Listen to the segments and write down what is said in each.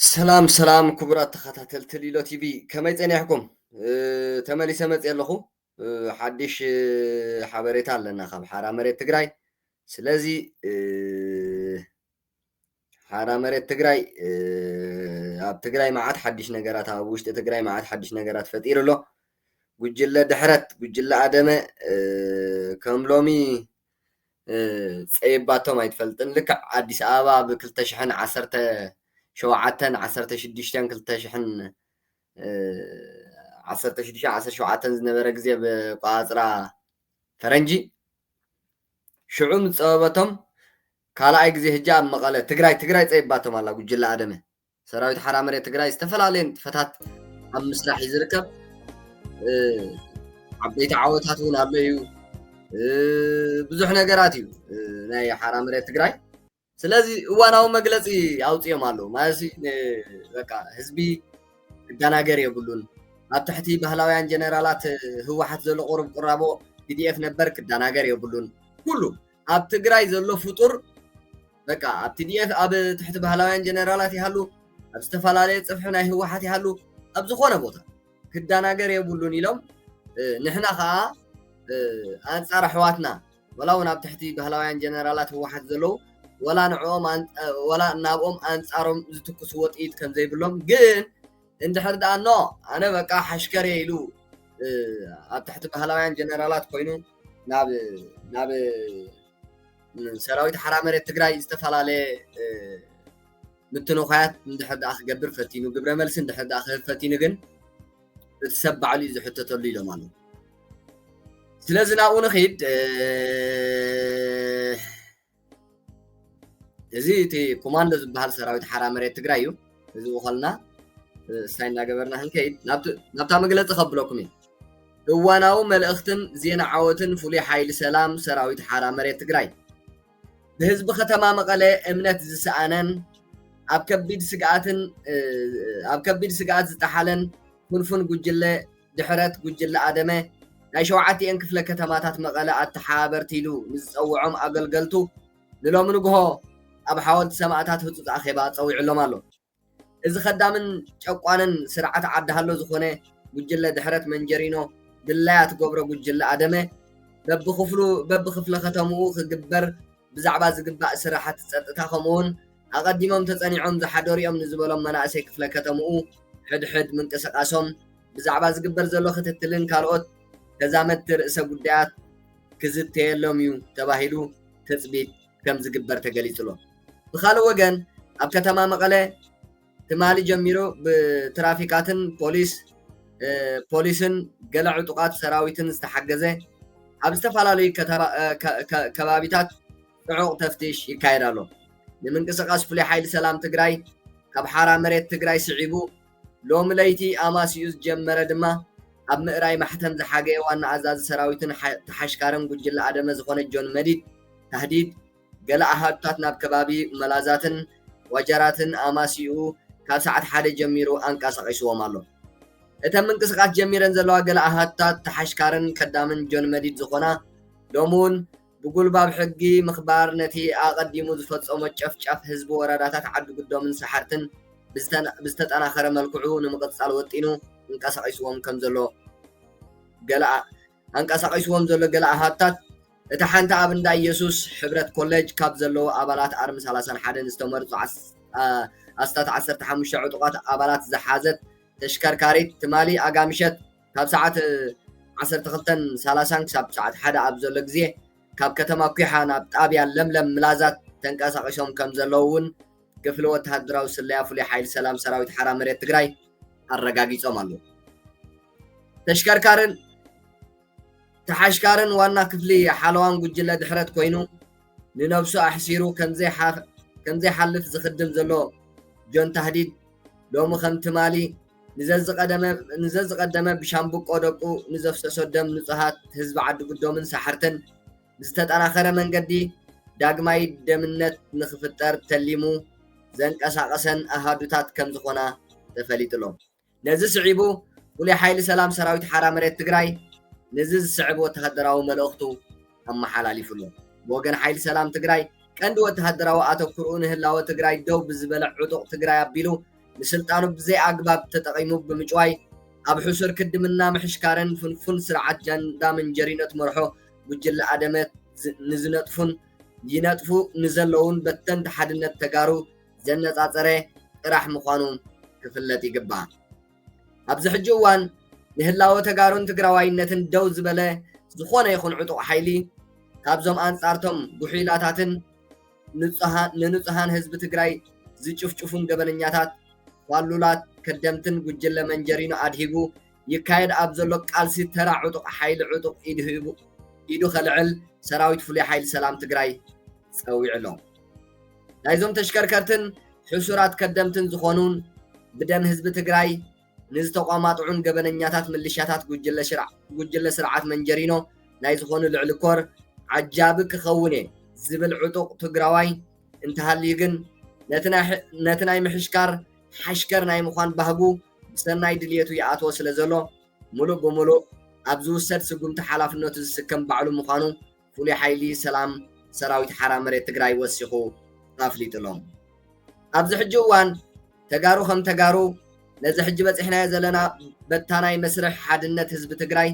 ሰላም ሰላም ክቡራት ተኸታተልቲ ሊሎ ቲቪ፣ ከመይ ጸኒሕኩም? እ፣ ተመሊሰ መጽየ ኣለኹ። እ፣ ሓድሽ፣ እ፣ ሓበሬታ ኣለና ካብ ሓራ መሬት ትግራይ። ስለዚ፣ እ፣ ሓራ መሬት ትግራይ፣ እ፣ ኣብ ትግራይ መዓት ሓድሽ ነገራት፣ ኣብ ውሽጢ ትግራይ መዓት ሓድሽ ነገራት ፈጢሩ ኣሎ። ጉጅለ ድሕረት፣ ጉጅለ ኣደመ፣ እ፣ ከም ሎሚ፣ እ፣ ጸይባቶም ኣይትፈልጥን። ልክዕ ኣዲስ ኣበባ ብ ክልተ ሽሕን ዓሰርተ ሸውዓተን፣ ዓሰርተ ሽዱሽተን፣ ክልተ ሽሕን፣ እ፣ ዓሰርተ ሽዱሽተ፣ ዓሰርተ ሸውዓተን ዝነበረ ግዜ ብቋጽራ ፈረንጂ፣ ሽዑ ምስ ጸበበቶም፣ ካልኣይ ግዜ ህጂ ኣብ መቐለ፣ ትግራይ፣ ትግራይ ጸይባቶም ኣላ ጉጅለ ኣደመ። ሰራዊት ሓራ መሬት ትግራይ ዝተፈላለየ ንጥፈታት ኣብ ምስራሕ እዩ ዝርከብ። እ፣ ዓበይቲ ዓወታት እውን ኣሎ እዩ። እ፣ ብዙሕ ነገራት እዩ፣ እ፣ ናይ ሓራ መሬት ትግራይ። ስለዚ እዋናዊ መግለጺ ኣውጺኦም ኣለዉ። ማለት ን-፣ በቃ ህዝቢ ክደናገር የብሉን። ኣብ ትሕቲ ባህላውያን ጀነራላት ህወሓት ዘሎ ቁሩብ ቁራቦ ቲ ዲ ኤፍ ነበር ክደናገር የብሉን። ኩሉ ኣብ ትግራይ ዘሎ ፍጡር በቃ ኣብ ቲ ዲ ኤፍ ኣብ ትሕቲ ባህላውያን ጀነራላት ይሃሉ፣ ኣብ ዝተፈላለየ ጽፍሒ ናይ ህወሓት ይሃሉ፣ ኣብ ዝኾነ ቦታ ክደናገር የብሉን ኢሎም፣ እ፣ ንሕና ኸኣ፣ እ፣ ኣንጻር ኣሕዋትና፣ ወላ እውን ኣብ ትሕቲ ባህላውያን ጀነራላት ህወሓት ዘለዉ፣ ወላ ንዕኦም ኣን-፣ እ፣ ወላ ናብኦም ኣንጻሮም ዝትኩስዎ ጥይት ከም ዘይብሎም፣ ግን እንድሕር ደኣ ኖ፣ ኣነ በቃ ሓሽከር እየ ኢሉ፣ እ፣ ኣብ ትሕቲ ባህላውያን ጀነራላት ኮይኑ ናብ፣ ናብ ሰራዊት ሓራ መሬት ትግራይ ዝተፈላለየ፣ እ፣ ምትንዃያት እንድሕር ደኣ ክገብር ፈቲኑ፣ ግብረ መልሲ እንድሕር ደኣ ክህብ ፈቲኑ፣ ግን እቲ ሰብ ባዕሉ እዩ ዝሕተተሉ ኢሎም ኣለዉ። ስለዚ ናብኡ ንኺድ፣ እ፣ እዚ እቲ ኮማንዶ ዝበሃል ሰራዊት ሓራ መሬት ትግራይ እዩ። እዚ ውኸልና፣ እ፣ እስታይ እናገበርና ክንከይድ ናብቲ፣ ናብታ መግለጺ ከብለኩም እየ። እዋናዊ መልእኽትን ዜና ዓወትን ፍሉይ ሓይሊ ሰላም ሰራዊት ሓራ መሬት ትግራይ። ብህዝቢ ከተማ መቐለ እምነት ዝሰኣነን ኣብ ከቢድ ስግኣትን፣ እ፣ ኣብ ከቢድ ስግኣት ዝጠሓለን ፍንፉን ጉጅለ ድሕረት ጉጅለ ኣደመ ናይ ሸውዓቲኤን ክፍለ ከተማታት መቐለ ኣተሓባበርቲ ኢሉ ንዝጸውዖም ኣገልገልቱ ንሎሚ ንግሆ ኣብ ሓወልቲ ሰማእታት ህጹጽ ኣኼባ ጸዊዑሎም ኣሎ። እዚ ከዳምን ጨቋንን ስርዓት ዓዲ ሃሎ ዝኾነ ጉጅለ ድሕረት መንጀሪኖ ድላያ ትገብሮ ጉጅለ ኣደመ በብኽፍሉ፣ በብኽፍለ ከተምኡ ክግበር ብዛዕባ ዝግባእ ስራሓት ጸጥታ፣ ከምኡውን ኣቐዲሞም ተጸኒዖም ዝሓደሩ እዮም ንዝበሎም መናእሰይ ክፍለ ከተምኡ ሕድሕድ ምንቅስቓሶም፣ ብዛዕባ ዝግበር ዘሎ ክትትልን ካልኦት ተዛመድቲ ርእሰ ጉዳያት ክዝተየሎም እዩ ተባሂሉ ትጽቢት ከም ዝግበር ተገሊጹ ኣሎ። ብኻልእ ወገን፣ ኣብ ከተማ መቐለ ትማሊ ጀሚሩ ብትራፊካትን ፖሊስ፣ እ፣ ፖሊስን ገለ ዕጡቓት ሰራዊትን ዝተሓገዘ ኣብ ዝተፈላለዩ ከተባ-፣ እ፣ ከ-፣ ከ-፣ ከባቢታት ጽዑቕ ተፍትሽ ይካየድ ኣሎ። ንምንቅስቓስ ፍሉይ ሓይሊ ሰላም ትግራይ ካብ ሓራ መሬት ትግራይ ስዒቡ ሎሚ ለይቲ ኣማስዩ ዝጀመረ ድማ ኣብ ምእራይ ማሕተም ዝሓገየ ዋና ኣዛዚ ሰራዊትን ሓ-፣ ተሓሽካርን ጉጅለ ኣደመ ዝኾነ ጆን መዲድ ታህዲድ ገለ ኣሃዱታት ናብ ከባቢ መላዛትን ዋጀራትን ኣማስይኡ ካብ ሰዓት ሓደ ጀሚሩ ኣንቀሳቒስዎም ኣሎ። እተን ምንቅስቓስ ጀሚረን ዘለዋ ገለ ኣሃዱታት ተሓሽካርን ከዳምን ጆን መዲድ ዝኾና፣ ሎሚ እውን ብጉልባብ ሕጊ ምኽባር ነቲ ኣቐዲሙ ዝፈጸሞ ጨፍጫፍ ህዝቢ ወረዳታት ዓዲ ጉዶምን ሰሓርትን ብዝተና-፣ ብዝተጠናኸረ መልክዑ ንምቕጻል ወጢኑ እንቀሳቒስዎም ከም ዘሎ ገለ ኣ-፣ ኣንቀሳቒስዎም ዘሎ ገለ ኣሃዱታት፣ እታ ሓንቲ ኣብ እንዳ ኢየሱስ ሕብረት ኮሌጅ ካብ ዘለዉ ኣባላት ኣርሚ ሰላሳን ሓደን ዝተመርጹ ዓስ-፣ ኣ-፣ ኣስታት ዓሰርተ ሓሙሽተ ዕጡቓት ኣባላት ዝሓዘት ተሽከርካሪት ትማሊ ኣጋምሸት ካብ ሰዓት ዓሰርተ ክልተን ሰላሳን ክሳብ ሰዓት ሓደ ኣብ ዘሎ ግዜ ካብ ከተማ ኲሓ ናብ ጣብያ ለምለም ምላዛት ተንቀሳቒሶም ከም ዘለዉ እውን ክፍሊ ወተሃደራዊ ስለያ ፍሉይ ሓይሊ ሰላም ሰራዊት ሓራ መሬት ትግራይ ኣረጋጊጾም ኣለዉ። ተሽከርካርን ተሓሽካርን ዋና ክፍሊ ሓለዋን ጉጅለ ድሕረት ኮይኑ፣ ንነብሱ ኣሕሲሩ ከም ዘይሓ-፣ ከም ዘይሓልፍ ዝኽድም ዘሎ ጆን ታህዲድ፣ ሎሚ ከም ትማሊ ንዘዝቐደመ፣ ንዘዝቐደመ ብሻምብቆ ደቁ ንዘፍሰሶ ደም ንጹሃት ህዝቢ ዓዲ ጉዶምን ሰሓርትን ብዝተጠናኸረ መንገዲ ዳግማይ ደምነት ንኽፍጠር ተሊሙ ዘንቀሳቐሰን ኣሃዱታት ከም ዝኾና ተፈሊጡ ኣሎ። ነዚ ስዒቡ፣ ፍሉይ ሓይሊ ሰላም ሰራዊት ሓራ መሬት ትግራይ ነዚ ዝስዕብ ወተሃደራዊ መልእኽቱ ኣመሓላሊፉ ኣሎ። ብወገን ሓይሊ ሰላም ትግራይ፣ ቀንዲ ወተሃደራዊ ኣተኩርኡ ንህላወ ትግራይ ደው ብዝበለ ዕጡቕ ትግራይ ኣቢሉ ንስልጣኑ ብዘይ ኣግባብ ተጠቒሙ ብምጭዋይ ኣብ ሕሱር ክድምና ምሕሽካርን ፍንፉን ስርዓት ጃንዳ መንጀሪኖ ትመርሖ ጉጅለ ኣደመ ዝ- ንዝነጥፉን ይነጥፉ ንዘለውን በተንቲ ሓድነት ተጋሩ ዘነጻጸረ ጥራሕ ምዃኑ ክፍለጥ ይግባእ። ኣብዚ ሕጂ እዋን ንህላወ ተጋሩን ትግራዋይነትን ደው ዝበለ ዝኾነ ይኹን ዕጡቕ ሓይሊ ካብዞም ኣንጻርቶም ጉሒላታትን ንጹሃ- ንንጹሃን ህዝቢ ትግራይ ዝጭፍጭፉን ገበነኛታት ፋሉላት ከደምትን ጉጅለ መንጀሪኖ ኣድሂቡ ይካየድ ኣብ ዘሎ ቃልሲ ተራ ዕጡቕ ሓይሊ ዕጡቕ ኢዱ ሂቡ ኢዱ ከልዕል ሰራዊት ፍሉይ ሓይሊ ሰላም ትግራይ ጸዊዑ ኣሎ። ናይዞም ተሽከርከርትን ሕሱራት ከደምትን ዝኾኑን ብደም ህዝቢ ትግራይ ንዝተቋማጥዑን ገበነኛታት ምልሻታት ጉጅለ ሽርዓ- ጉጅለ ስርዓት መንጀሪኖ ናይ ዝኾኑ ልዕሊ ኮር ዓጃቢ ክኸውን እየ ዝብል ዕጡቕ ትግራዋይ እንተሃልዩ ግን ነቲ ናይ ሕ- ነቲ ናይ ምሕሽካር ሓሽከር ናይ ምዃን ባህጉ ብሰናይ ድልየቱ ይኣትዎ ስለ ዘሎ ሙሉእ ብሙሉእ ኣብ ዝውሰድ ስጉምቲ ሓላፍነቱ ዝስከም ባዕሉ ምዃኑ ፍሉይ ሓይሊ ሰላም ሰራዊት ሓራ መሬት ትግራይ ወሲኹ ኣፍሊጡሎም። ኣብዚ ሕጂ እዋን ተጋሩ ከም ተጋሩ ነዚ ሕጂ በፂሕናዮ ዘለና በታናይ መስርሕ ሓድነት ህዝቢ ትግራይ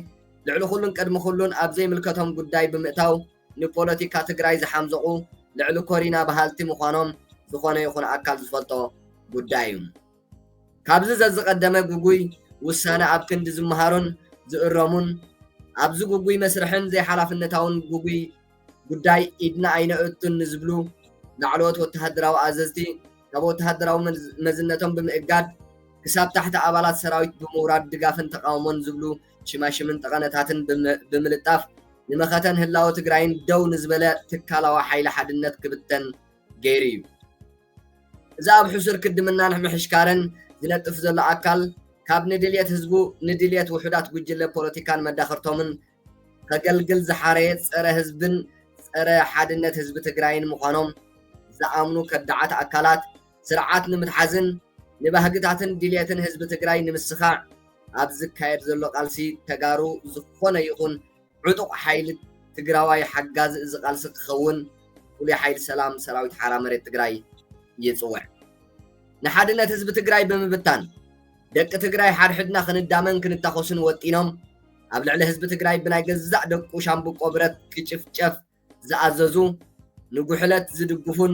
ልዕሊ ኩሉን ቅድሚ ኩሉን ኣብ ዘይምልከቶም ጉዳይ ብምእታው ንፖለቲካ ትግራይ ዝሓምዘቑ ልዕሊ ኮሪና በሃልቲ ምዃኖም ዝኾነ ይኹን ኣካል ዝፈልጦ ጉዳይ እዩ። ካብዚ ዘዝቐደመ ግጉይ ውሳነ ኣብ ክንዲ ዝመሃሩን ዝእረሙን ኣብዚ ግጉይ መስርሕን ዘይሓላፍነታውን ግጉይ ጉዳይ ኢድና ኣይነእቱን ንዝብሉ ላዕለዎት ወተሃደራዊ ኣዘዝቲ ካብ ወተሃደራዊ መዝ- መዝነቶም ብምእጋድ ክሳብ ታሕቲ ኣባላት ሰራዊት ብምውራድ ድጋፍን ተቃውሞን ዝብሉ ሽማሽምን ጠቐነታትን ብም- ብምልጣፍ ንመኸተን ህላወ ትግራይን ደው ንዝበለ ትካላዊ ሓይሊ ሓድነት ክብተን ገይሩ እዩ። እዚ ኣብ ሕሱር ክድምናን ምሕሽካርን ዝነጥፍ ዘሎ ኣካል ካብ ንድልየት ህዝቡ ንድልየት ውሑዳት ጉጅለ ፖለቲካን መዳኽርቶምን ከገልግል ዝሓረየ ጸረ ህዝብን ጸረ ሓድነት ህዝቢ ትግራይን ምዃኖም ዝኣምኑ ከዳዓት ኣካላት ስርዓት ንምትሓዝን ንባህግታትን ድልየትን ህዝቢ ትግራይ ንምስኻዕ ኣብ ዝካየድ ዘሎ ቃልሲ ተጋሩ ዝኾነ ይኹን ዕጡቕ ሓይሊ ትግራዋይ ሓጋዚ እዚ ቃልሲ ክኸውን ፍሉይ ሓይሊ ሰላም ሰራዊት ሓራ መሬት ትግራይ ይፅውዕ። ንሓድነት ህዝቢ ትግራይ ብምብታን ደቂ ትግራይ ሓድሕድና ክንዳመን ክንታኾስን ወጢኖም ኣብ ልዕሊ ህዝቢ ትግራይ ብናይ ገዛእ ደቁ ሻምብቆ ብረት ክጭፍጨፍ ዝኣዘዙ ንጉሕለት ዝድግፉን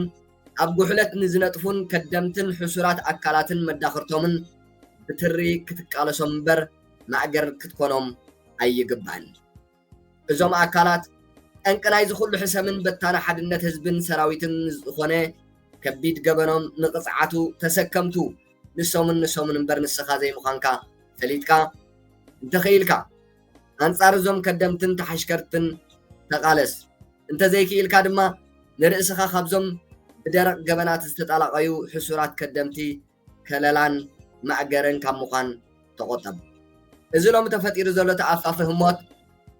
ኣብ ጉሕለት ንዝነጥፉን ከደምትን ሕሱራት ኣካላትን መዳኽርቶምን ብትሪ ክትቃለሶም እምበር ማእገር ክትኮኖም ኣይግባን። እዞም ኣካላት ጠንቂ ናይዚ ኩሉ ሕሰምን በታና ሓድነት ህዝብን ሰራዊትን ዝኾነ ከቢድ ገበኖም ንቕፅዓቱ ተሰከምቱ ንሶምን ንሶምን እምበር ንስኻ ዘይምዃንካ ፈሊጥካ እንተኽኢልካ ኣንጻር እዞም ከደምትን ተሓሽከርትን ተቓለስ። እንተዘይክኢልካ ድማ ንርእስኻ ካብዞም ብደረቕ ገበናት ዝተጣላቐዩ ሕሱራት ከደምቲ ከለላን ማእገርን ካብ ምዃን ተቖጠብ። እዚ ሎሚ ተፈጢሩ ዘሎ ተኣፋፊ ህሞት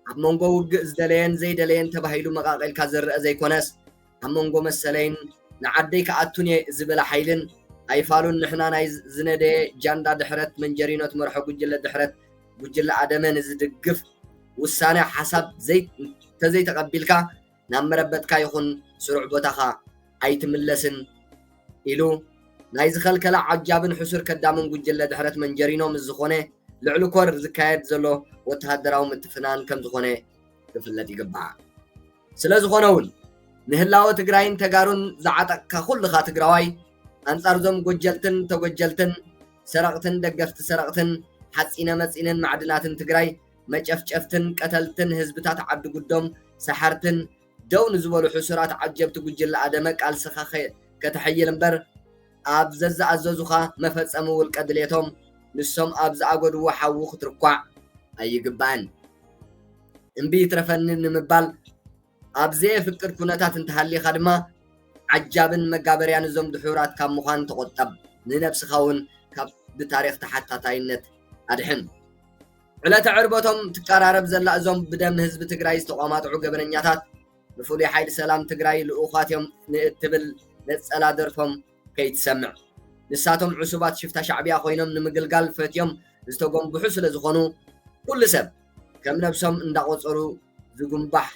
ኣብ መንጎ ውግእ ዝደለየን ዘይደለየን ተባሂሉ መቓቒልካ ዝረአ ዘይኮነስ ኣብ መንጎ መሰለይን ንዓደይ ክኣቱን እየ ዝብል ሓይልን ኣይፋሉን ንሕና ናይ ዝነደየ ጃንዳ ድሕረት መንጀሪኖ ትመርሖ ጉጅለ ድሕረት ጉጅለ ኣደመ ንዝድግፍ ውሳነ ሓሳብ ተዘይተቐቢልካ ናብ መረበትካ ይኹን ስሩዕ ቦታኻ ኣይትምለስን ኢሉ ናይ ዝኸልከለ ዓጃብን ሕሱር ከዳምን ጉጅለ ድሕረት መንጀሪኖ ምስ ዝኾነ ልዕሊ ኮር ዝካየድ ዘሎ ወተሃደራዊ ምትፍናን ከም ዝኾነ ክፍለጥ ይግባእ። ስለ ዝኾነ እውን ንህላወ ትግራይን ተጋሩን ዝዓጠቕካ ኩልኻ ትግራዋይ ኣንጻር እዞም ጎጀልትን ተጎጀልትን ሰረቕትን ደገፍቲ ሰረቕትን ሓፂነ መፂንን ማዕድናትን ትግራይ መጨፍጨፍትን ቀተልትን ህዝብታት ዓዲ ጉዶም ሰሓርትን ደው ንዝበሉ ሕሱራት ዓጀብቲ ጉጅለ ኣደመ ቃልስኻ ከ- ከተሐይል እምበር ኣብ ዘዝኣዘዙኻ መፈጸሚ ውልቀ ድሌቶም ንሶም ኣብ ዝኣገድዎ ሓዊ ክትርኳዕ ኣይግባእን። እምቢ ይትረፈኒ ንምባል ኣብ ዘየፍቅድ ኩነታት እንተሃሊኻ ድማ ዓጃብን መጋበርያን እዞም ድሑራት ካብ ምዃን ተቖጠብ። ንነብስኻ እውን ካብ ብታሪኽ ተሓታታይነት ኣድሕን። ዕለተ ዕርበቶም ትቀራረብ ዘላ እዞም ብደም ህዝቢ ትግራይ ዝተቋማጥዑ ገበነኛታት ንፍሉይ ሓይሊ ሰላም ትግራይ ልኡኻት እዮም ንእትብል ነፀላ ደርፎም ከይትሰምዕ። ንሳቶም ዕሱባት ሽፍታ ሻዕቢያ ኮይኖም ንምግልጋል ፈትዮም ዝተጎንብሑ ስለ ዝኾኑ ኩሉ ሰብ ከም ነብሶም እንዳቆፀሩ ዝጉንባሕ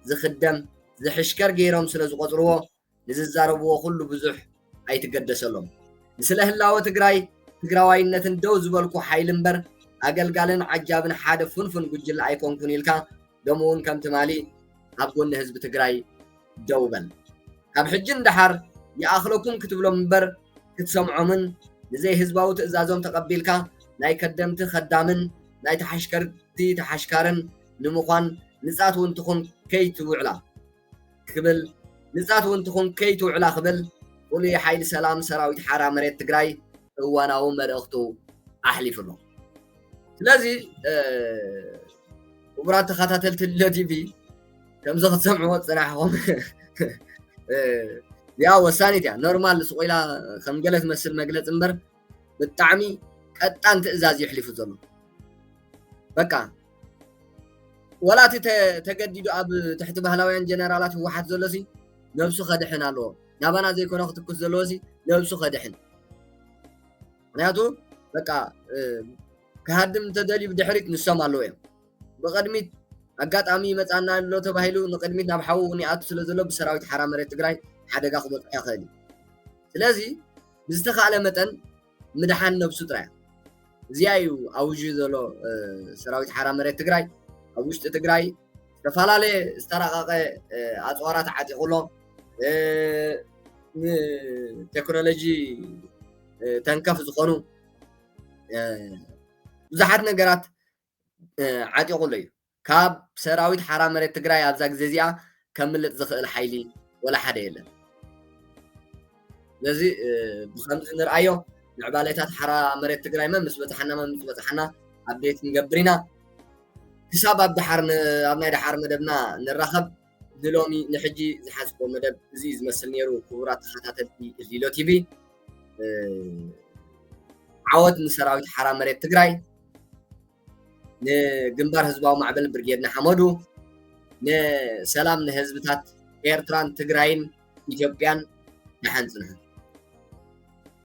ዝኽደም ዝሕሽከር ገይሮም ስለ ዝቆፅርዎ ንዝዛረብዎ ኩሉ ብዙሕ ኣይትገደሰሎም። ንስለ ህላወ ትግራይ ትግራዋይነትን ደው ዝበልኩ ሓይሊ እምበር ኣገልጋልን ዓጃብን ሓደ ፍንፉን ጉጅለ ኣይኮንኩን ኢልካ ደሞ እውን ከም ትማሊ ኣብ ጎኒ ህዝቢ ትግራይ ደው በል። ካብ ሕጂ ንደሓር ይኣኽለኩም ክትብሎም እምበር ክትሰምዖምን ንዘይ ህዝባዊ ትእዛዞም ተቐቢልካ ናይ ከደምቲ ከዳምን ናይ ተሓሽከርቲ ተሓሽካርን ንምዃን ንጻት እውን ትኹን ከይትውዕላ ክብል ንጻት እውን ትኹን ከይትውዕላ ክብል ፍሉይ ሓይሊ ሰላም ሰራዊት ሓራ መሬት ትግራይ እዋናዊ መልእኽቱ ኣሕሊፉ ኣሎ። ስለዚ ክቡራት ተኸታተልቲ ሊሎ ቲቪ ከምዚ ክትሰምዕዎ ዝፅናሕኹም እዚኣ ወሳኒት እያ። ኖርማል ስቆይላ ከም ገለ ትመስል መግለፂ እምበር ብጣዕሚ ቀጣን ትእዛዝ እዩ ኣሕሊፉ ዘሎ። በቃ ወላ እቲ ተገዲዱ ኣብ ትሕቲ ባህላውያን ጀነራላት ህወሓት ዘሎ ሲ ነብሱ ከድሕን ኣለዎ። ናባና ዘይኮነ ክትኩስ ዘለዎ ሲ ነብሱ ከድሕን። ምክንያቱ በቃ ክሃድም እንተደልዩ ብድሕሪት ንሶም ኣለዉ እዮም። ብቕድሚት ኣጋጣሚ ይመፃና ኣሎ ተባሂሉ ንቕድሚት ናብ ሓዉ እውን ይኣቱ ስለ ዘሎ ብሰራዊት ሓራ መሬት ትግራይ ሓደጋ ክበፅሖ ይኽእል እዩ። ስለዚ ብዝተኻእለ መጠን ምድሓን ነብሱ ጥራይ እዚኣ እዩ ኣውጁ ዘሎ ሰራዊት ሓራ መሬት ትግራይ። ኣብ ውሽጢ ትግራይ ዝተፈላለየ ዝተራቐቐ ኣፅዋራት ዓጢቑ ኣሎ። ንቴክኖሎጂ ተንከፍ ዝኾኑ ብዙሓት ነገራት ዓጢቑ ኣሎ እዩ። ካብ ሰራዊት ሓራ መሬት ትግራይ ኣብዛ ግዜ እዚኣ ከምልጥ ዝኽእል ሓይሊ ወላ ሓደ የለን። ስለዚ ብከምዚ ንርኣዮ ምዕባሌታት ሓራ መሬት ትግራይ መን ምስ በፅሓና መን ምስ በፅሓና ኣፕዴት ንገብር ኢና። ክሳብ ኣብ ደሓር ኣብ ናይ ደሓር መደብና ንራኸብ። ንሎሚ ንሕጂ ዝሓዝኮ መደብ እዚ እዩ ዝመስል ነይሩ። ክቡራት ተኸታተልቲ ሊሎ ቲቪ ዓወት ንሰራዊት ሓራ መሬት ትግራይ፣ ንግንባር ህዝባዊ ማዕበል ብርጌድ ንሓመዱ፣ ንሰላም ንህዝብታት ኤርትራን ትግራይን ኢትዮጵያን ደሓን ፅንሑ።